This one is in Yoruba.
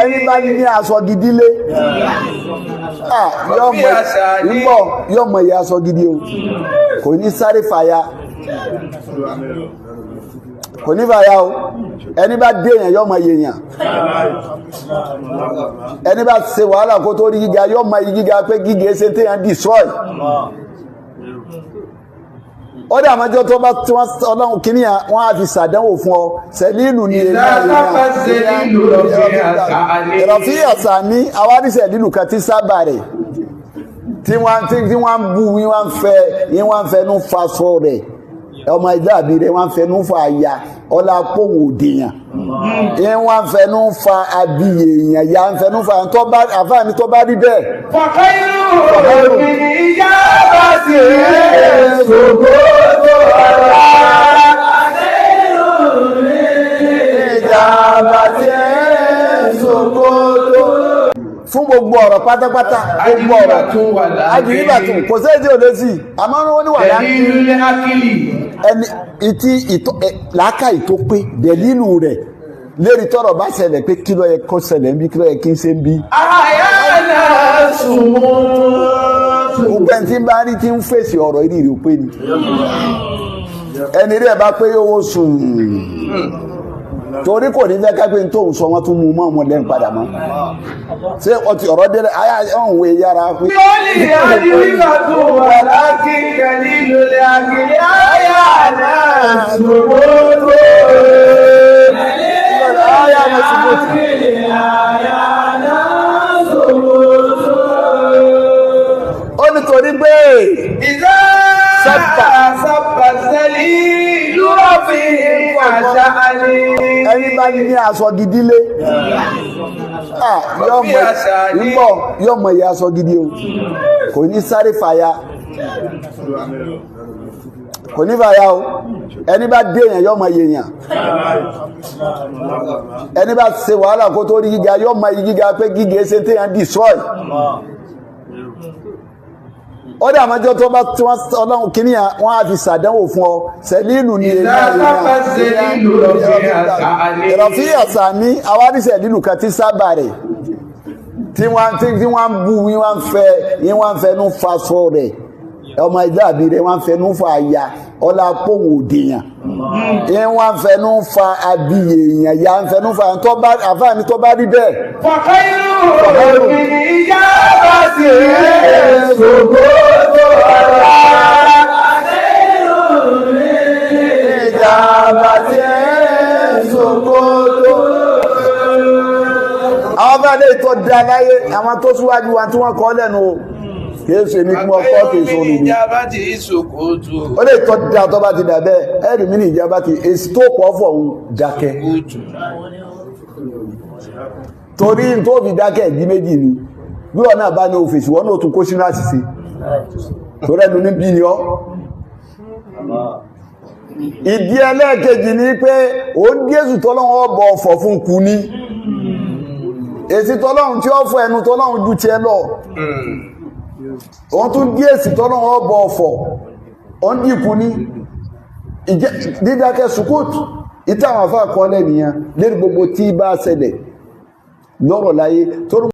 Ẹni bá ní aṣọ gidi lé, ah, yóò mọ ìbọ̀, yóò mọ iye aṣọ gidi o. Kò ní sáré fàya, kò ní fàya o. Ẹni bá dé èèyàn, yóò mọ iye èèyàn. Ẹni bá ṣe wàhálà kó tó rí gíga, yóò mọ iye gíga, pé gíga ṣe téèyàn destroy. Ó dà mọ́jọ́ tó bá tí wọ́n ọlọ́run kìíní yẹn, wọ́n á fi ṣàdánwò fún ọ. Sẹ̀lílù ni èmi. Ìrọ̀fí àṣà ní awárí sẹ̀lílù kan tí sábà rẹ̀ tí wọ́n ń bú yín, wọ́n ń fẹ́ yín, wọ́n ń fẹnu faṣọ rẹ̀, ọmọ ìlú àbí rẹ̀, wọ́n ń fẹnu fa àyà ọlá pòhùn òdìyàn yín, wọ́n ń fẹnu fa abiyè èèyàn ya ń fẹnu fa tó bá àfáàní tó bá rí bẹ́ẹ̀. فخير من إجابة سكوت. Ìjàmbá tí ṣòkòtò fún gbogbo ọ̀rọ̀ pátápátá, gbogbo ọ̀rọ̀. Ajìríbàtún kò sí èdè òde sí, àmọ́ wọ́n ní wà lá. دليل العقل. Ẹni ìtí ìtọ́ làákàyè tó pé, dẹ̀lílù rẹ̀ lérí tọ́rọ̀ bá ṣẹlẹ̀ pé kí ló yẹ kó ṣẹlẹ̀ ń bí, kí ló yẹ kí n ṣe ń bí. أحيانا سموت. Gbogbo ẹni tí ń bá rí tí ń fèsì ọ̀rọ̀ ìrì rẹ̀ pé ni ẹni rí ẹ̀ bá pé owó sùn, torí kò ní fẹ́ kápẹ́ tó ń sọ, wọ́n tún mú mọ́ ọmọ lẹ́nu padà mọ́. Ṣé ọtí ọ̀rọ̀ délẹ̀ ayé ọ̀hún wẹ̀ yára pé. أجوبة ولكن دليل العقل أحيانا سموت. أحيانا سموت. أحيانا سموت. Ó nítorí pé إذا سب. سب الذليل رفيع شأني. Ẹni bá ní aṣọ gidi lé, ah, yóò mọ ìbọ̀, yóò mọ iye aṣọ gidi o. Kò ní sáré fàya, kò ní fàya o. Ẹni bá dé èèyàn, yóò mọ iye èèyàn. Ẹni bá ṣe wàhálà kó tó rí gíga, yóò mọ iye gíga, pé gíga ṣe téèyàn destroy. Ó dà mọ́jọ́ tó bá tí wọ́n ọlọ́run kìíní yẹn, wọ́n á fi ṣàdánwò fún ọ. Sẹ̀lílù ni èmi. إذا سب الذليل رفيع شأني. Ìrọ̀fí àṣà ní awárí sẹ̀lílù kan tí sábà rẹ̀ tí wọ́n ń bú yín, wọ́n ń fẹ́ yín, wọ́n ń fẹnu faṣọ rẹ̀, ọmọ ìlú àbí rẹ̀, wọ́n ń fẹnu fa àyà ọlá pòhùn òdìyàn yín, wọ́n ń fẹnu fa abiyè èèyàn ya ń fẹnu fa tó bá àfáàní tó bá rí bẹ́ẹ̀. فخير من إجابة سكوت. Ìjàmbá tí ṣòkòtò. Àwọn bá lè tó dá láyé, àwọn tó síwájú wa tí wọ́n kọ́ lẹ́nu o, kìí ṣe ní kí wọ́n kọ́, kìí ṣe orin ni. Ó lè tọ́ da tó bá ti dà bẹ́ẹ̀, ẹ̀rì mí ní ìjàmbá ti èsì tó pọ̀ fọ̀ ń dákẹ́, torí tó fi dákẹ́, ìdí méjì ni. Bí wọn náà bá ní òfèsì, wọn náà tún kó sínú àṣìṣe, torí ẹnu ní bí ni ọ́. Ìdí ẹlẹ́ẹ̀kejì ni pé ó ń Jésù tọ́lọ́wọ́ ọbọ̀ ọ̀fọ̀ fún kú ní èsì tọ́lọ́run tí ó fọ ẹnu tọ́lọ́run ju tiẹ̀ lọ. Òun tún dí èsì tọ́lọ́run ọbọ̀ ọ̀fọ̀, ó ń dìkú ní dídákẹ́, sukùtù. Ìtàwọn afá kọ́ lẹ́nìyàn lérí gbogbo tí bá ṣẹlẹ̀ lọ́rọ̀ láyé tó.